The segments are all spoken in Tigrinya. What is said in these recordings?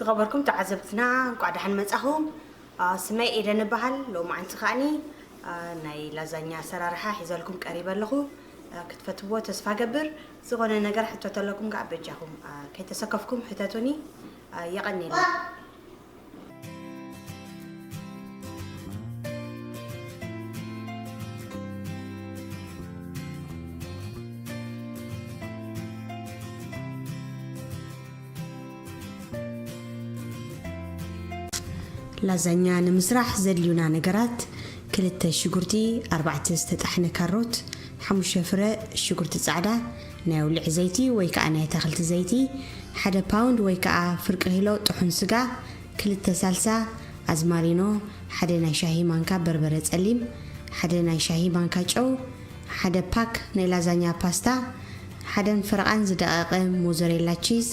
ዝኸበርኩም ተዓዘብትና፣ እንቋዕ ደሓን መጻኹም። አ፣ ስመይ ኤደን እበሃል። ሎማዓንቲ ከኣኒ፣ አ፣ ናይ ላዛኛ ኣሰራርሓ ሒዘልኩም ቀሪበ ኣለኹ። አ፣ ክትፈትዎ ተስፋ ገብር። ዝኾነ ነገር ሕቶ ተለኩም ከኣ በጃኹም፣ አ፣ ከይተሰከፍኩም ሕተቱኒ። አ፣ የቐንየለይ። ላዛኛ ንምስራሕ ዘድልዩና ነገራት፣ ክልተ ሽጉርቲ፣ ኣርባዕተ ዝተጣሕነ ካሮት፣ ሓሙሽተ ፍረ ሽጉርቲ ጻዕዳ፣ ናይ ኣውሊዕ ዘይቲ ወይ ከኣ ናይ ኣታኽልቲ ዘይቲ፣ ሓደ ፓውንድ ወይ ከኣ ፍርቂ ኪሎ ጥሑን ስጋ፣ ክልተ ሳልሳ፣ ኣዝማሪኖ፣ ሓደ ናይ ሻሂ ማንካ በርበረ ጸሊም፣ ሓደ ናይ ሻሂ ማንካ ጨው፣ ሓደ ፓክ ናይ ላዛኛ ፓስታ፣ ሓደን ፈረቓን ዝደቐቐ ሞዘሬላ ቺዝ፣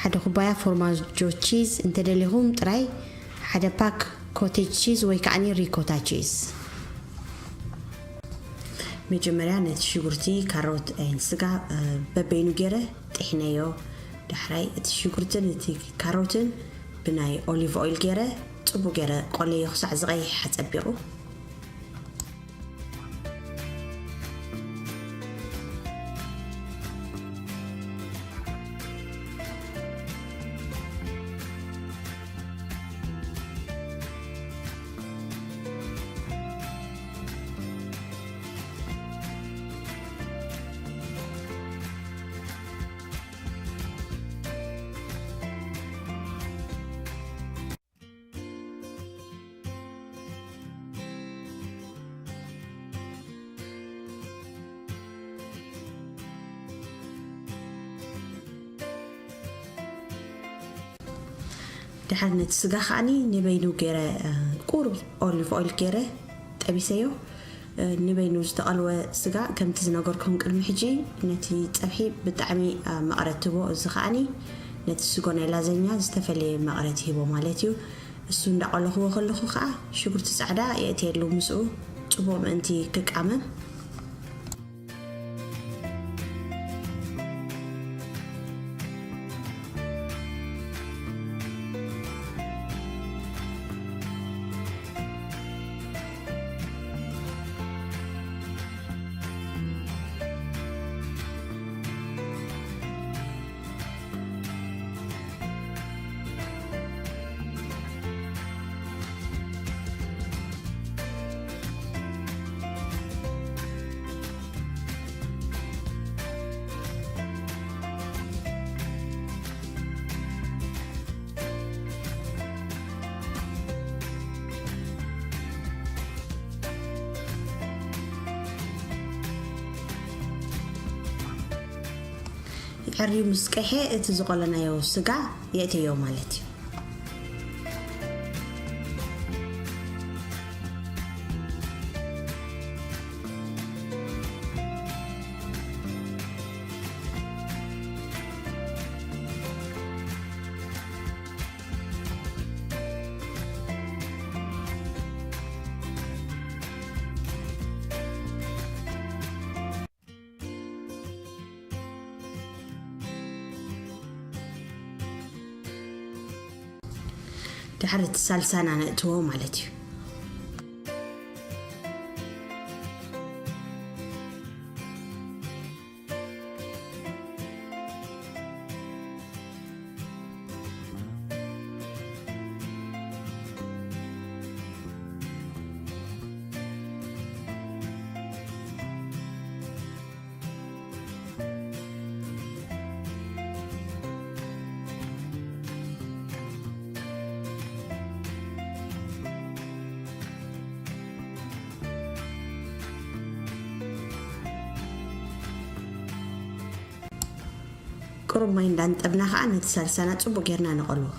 ሓደ ኩባያ ፎርማጆ ቺዝ፣ እንተደሊኹም ጥራይ ሓደ ፓክ ኮቴጅ ቺዝ ወይ ከዓኒ ሪኮታ ቺዝ። መጀመርያ ነቲ ሽጉርቲ፣ ካሮት፣ ኣይን ስጋ፣ እ፣ በበይኑ ገይረ ጥሒነዮ። ዳሕራይ እቲ ሽጉርትን እቲ ካሮትን ብናይ ኦሊቭ ኦይል ገይረ ጽቡቅ ገይረ ቆለዮ ክሳዕ ዝቐይሕ ኣጸቢቑ። ድሓር ነቲ ስጋ ከዓኒ ንበይኑ ገይረ፣ እ፣ ቁሩብ ኦሊቭ ኦይል ገይረ ጠቢሰዮ። እ፣ ንበይኑ ዝተቐልወ ስጋ፣ ከምቲ ዝነገርኩም ቅድሚ ሕጂ፣ ነቲ ጸብሒ ብጣዕሚ፣ እ፣ መቐረት ትቦ። እዚ ከዓኒ ነቲ ስጎ ናይ ላዘኛ ዝተፈለየ መቐረት ይህቦ ማለት እዩ። እሱ እንዳቐለኽዎ ከለኹ ከኣ ሽጉርቲ ጻዕዳ የእትየሉ፣ ምስኡ ጽቡቕ ምእንቲ ክቃመም። ዕርዩ ምስ ቀሐ፣ እቲ ዝቆለናዮ ስጋ የእትዮ ማለት እዩ። ድሕሪ እቲ ሳልሳና ነእትዎ ማለት እዩ። ቁሩብ ማይ እንዳንጠብና ኸዓ ነቲ ሳልሳና ጽቡቕ ጌርና ንቐልዎ።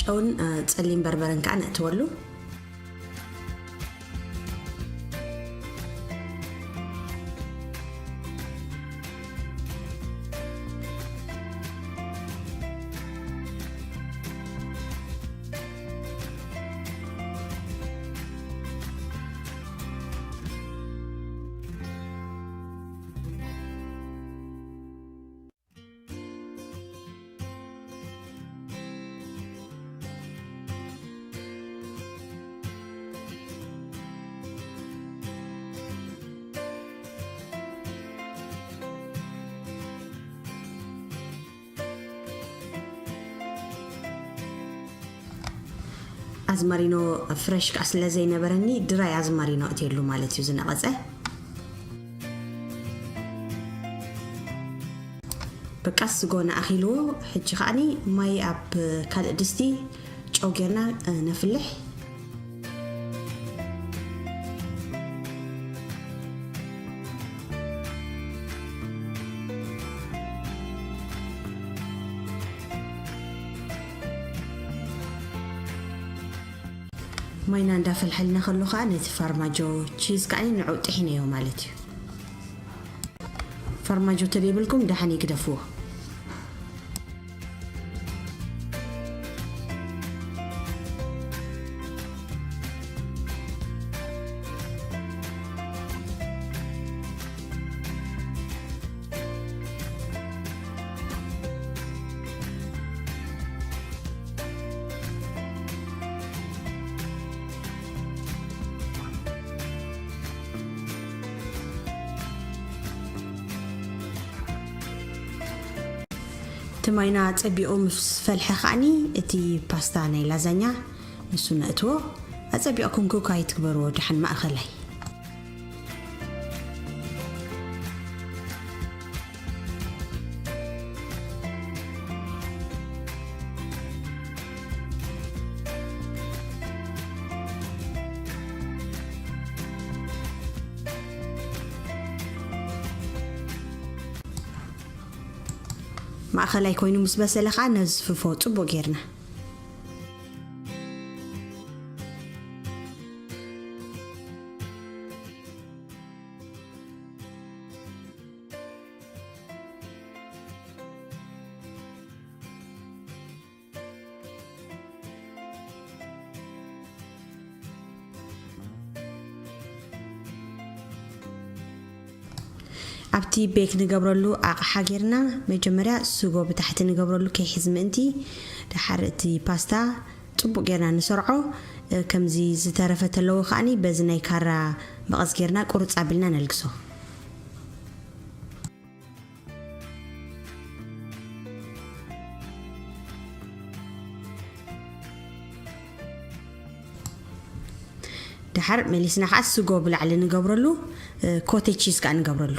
ጨውን ጸሊም በርበረን ከዓ ነእትወሉ። ኣዝማሪኖ ፍረሽ ከዓ ስለ ዘይነበረኒ ድራይ ኣዝማሪኖ እትየሉ ማለት እዩ ዝነቐፀ። በቃ ስጎ ንኣኺልዎ። ሕጂ ከዓኒ ማይ ኣብ ካልእ ድስቲ ጨው ጌርና ነፍልሕ። ማይና እንዳፈልሐልና ከሎ ከዓ ነቲ ፋርማጆ ቺዝ ከዓ ንዑ ጥሒነዮ ማለት እዩ። ፋርማጆ ተደይብልኩም ደሓን ይግደፍዎ። እቲ ማይና ጸቢቑ ምስ ፈልሐ ከዓኒ እቲ ፓስታ ናይ ላዛኛ ንሱ ነእትዎ። ኣጸቢቕኩም ኩክ ኣይትግበርዎ፣ ደሓን ማእኸላይ። ማእኸላይ ኮይኑ ምስ በሰለ ከዓ ነዚ ፍርፎ ጽቡቕ ጌርና። ኣብቲ ቤክ ንገብረሉ ኣቕሓ ጌርና መጀመርያ ስጎ ብታሕቲ ንገብረሉ ከይሕዝ ምእንቲ፣ ደሓር እቲ ፓስታ ጽቡቕ ጌርና ንሰርዖ። ከምዚ ዝተረፈ ተለዎ ከዓኒ በዚ ናይ ካራ መቐስ ጌርና ቁርጽ ኣቢልና ነልግሶ። ደሓር መሊስና ከዓ ስጎ ብላዕሊ ንገብረሉ፣ ኮቴጅ ቺዝ ከዓ ንገብረሉ።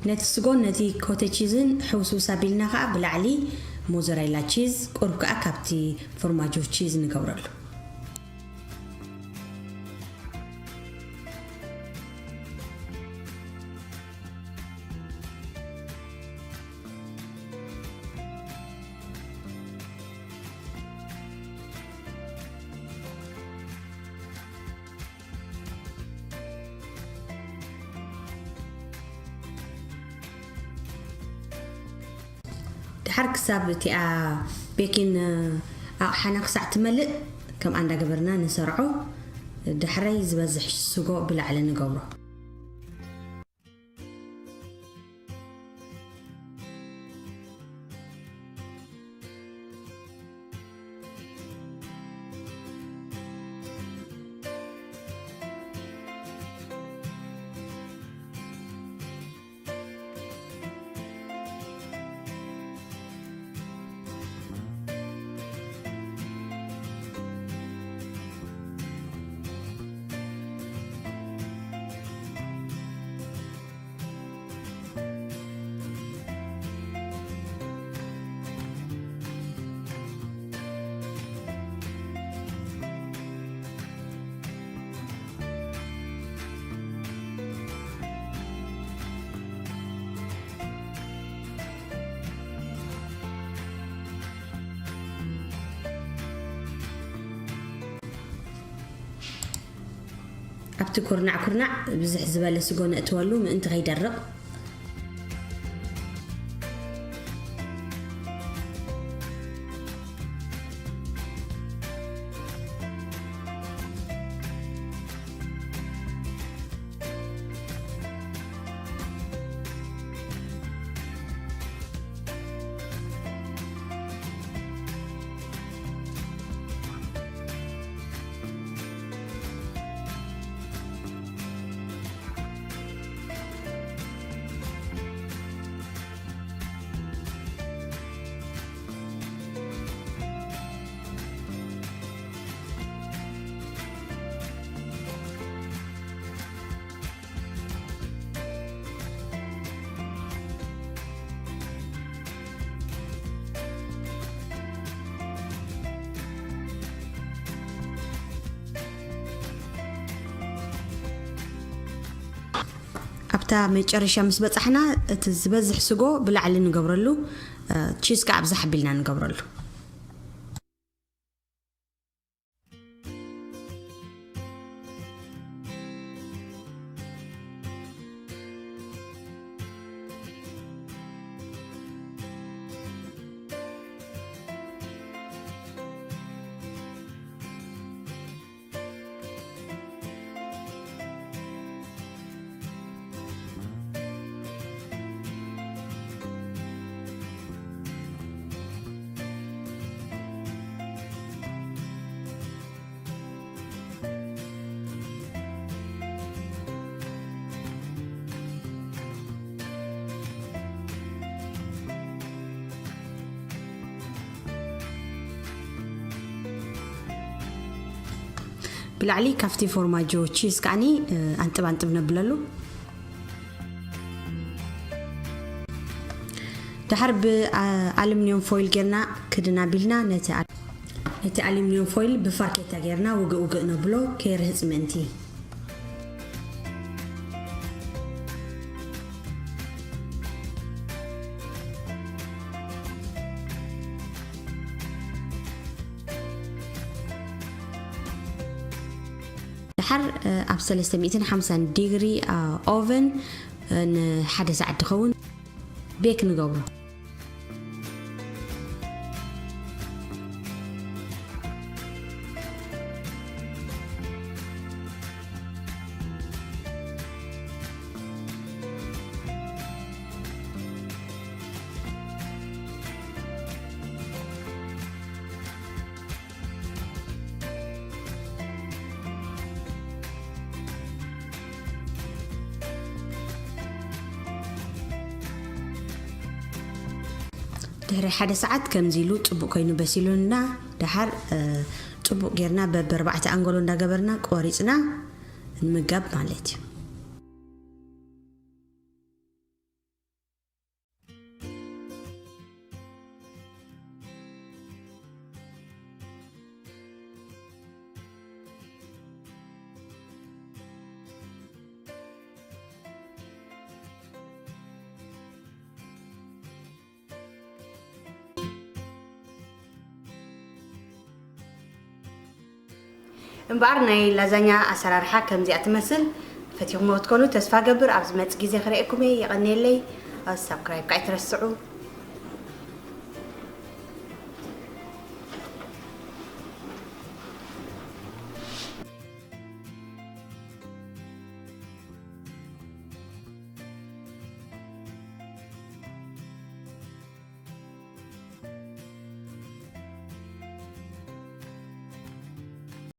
ነቲ ስጎን ነቲ ኮቴጅ ቺዝን ሕውስውስ ኣቢልና ከዓ ብላዕሊ ሞዘሬላ ቺዝ፣ ቁሩብ ከዓ ካብቲ ፎርማጆ ቺዝ ንገብረሉ። ደሓር ክሳብ እቲኣ ቤኪን ኣቕሓና ክሳዕ ትመልእ ከምኣ እንዳገበርና ንሰርዖ። ዳሕራይ ዝበዝሕ ስጎ ብላዕሊ ንገብሮ። ኣብቲ ኩርናዕ ኩርናዕ ብዝሕ ዝበለ ስጎ ነእትወሉ ምእንቲ ከይደርቕ። ኣብታ መጨረሻ ምስ በጻሕና፣ እቲ ዝበዝሕ ስጎ ብላዕሊ ንገብረሉ፣ እ፣ ቺዝ ከኣ ኣብዛ ሓቢልና ንገብረሉ። ብላዕሊ ካብቲ ፎርማጆ ቺዝ ከዓኒ፣ እ፣ ኣንጥብ ኣንጥብ ነብለሉ። ድሓር ብኣሉሚንዮም ፎይል ጌርና ክድን ኣቢልና ነቲ ኣ-፣ ነቲ ኣሉሚንዮም ፎይል ብፋርኬታ ጌርና ውግእ ውግእ ነብሎ ከይርህጽ ምእንቲ። ድሓር፣ እ፣ ኣብ ሰለስተ ሚእትን ሓምሳን ዲግሪ፣ እ፣ ኦቨን፣ እ፣ ንሓደ ሰዓት ዝኸውን ቤክ ንገብሮ። ድሕሪ ሓደ ሰዓት ከምዚ ኢሉ ጽቡቕ ኮይኑ በሲሉና፣ ደሓር፣ እ፣ ጽቡቕ ጌርና በብኣርባዕተ ኣንጎሎ እንዳገበርና ቆሪጽና ንምጋብ ማለት እዩ። እምበኣር ናይ ላዛኛ ኣሰራርሓ ከምዚኣ ትመስል። ፈቲኹሞ ክትኮኑ ተስፋ ገብር። ኣብ ዝመጽእ ግዜ ክርእየኩም እየ። የቐንየለይ። ሳብስክራይብ ከኣ ኣይትረስዑ።